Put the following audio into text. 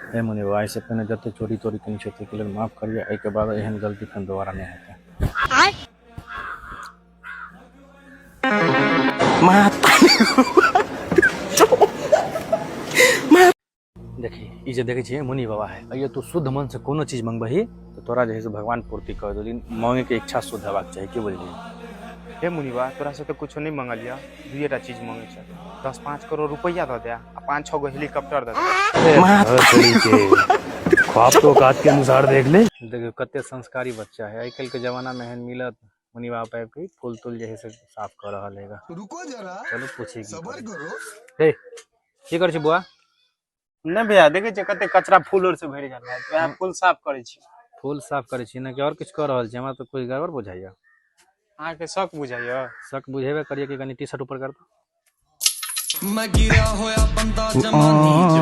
हे मुनि बाबा, एहिसँ पहिने जते चोरी तोरी केने छै ताहिके लेल माफ करियै। एहिके बाद एहन गलती फेर दोबारा नहि हेतै। देखी, ई जे देखै छियै मुनि बाबा है, अइयो तू शुद्ध मन से कोनो चीज मंगबही तऽ तोरा जे है से भगवान पूर्ति कर दो, लेकिन मांगे के इच्छा शुद्ध हेबाक चाही। की बुझलियै? हे मुनिबा, तोरा से तऽ कुछो नहि मंगलिया, दुइएटा चीज मंगे छै, 10-5 करोड़ रुपया दऽ दे आ 5-6 गो हेलीकॉप्टर दऽ दे। ख्वाब तो औकात के अनुसार देख ले। देखियो कते संस्कारी बच्चा है। आइ काल्हि के जमाना में एहन मिलत मुनि बाबा पाबि के फूल तूल जे है से साफ कऽ रहल है। रुको जरा, चलू पूछी की सबर करै। करो। हे, की करै छी बुआ? नहि भैया, देखै छियै कते कचरा फूल और से भरि गेल है, वएह फूल साफ करै छी। फूल साफ करै छी ना कि और किछु कऽ रहल छी? हमरा तऽ कोइ गड़बड़ बुझाइया। अहाँके शक बुझाइया? शक बुझेबे करिए कि कनि टी शर्ट ऊपर कर दो। मैं गिरा होया बंदा जमा नीच।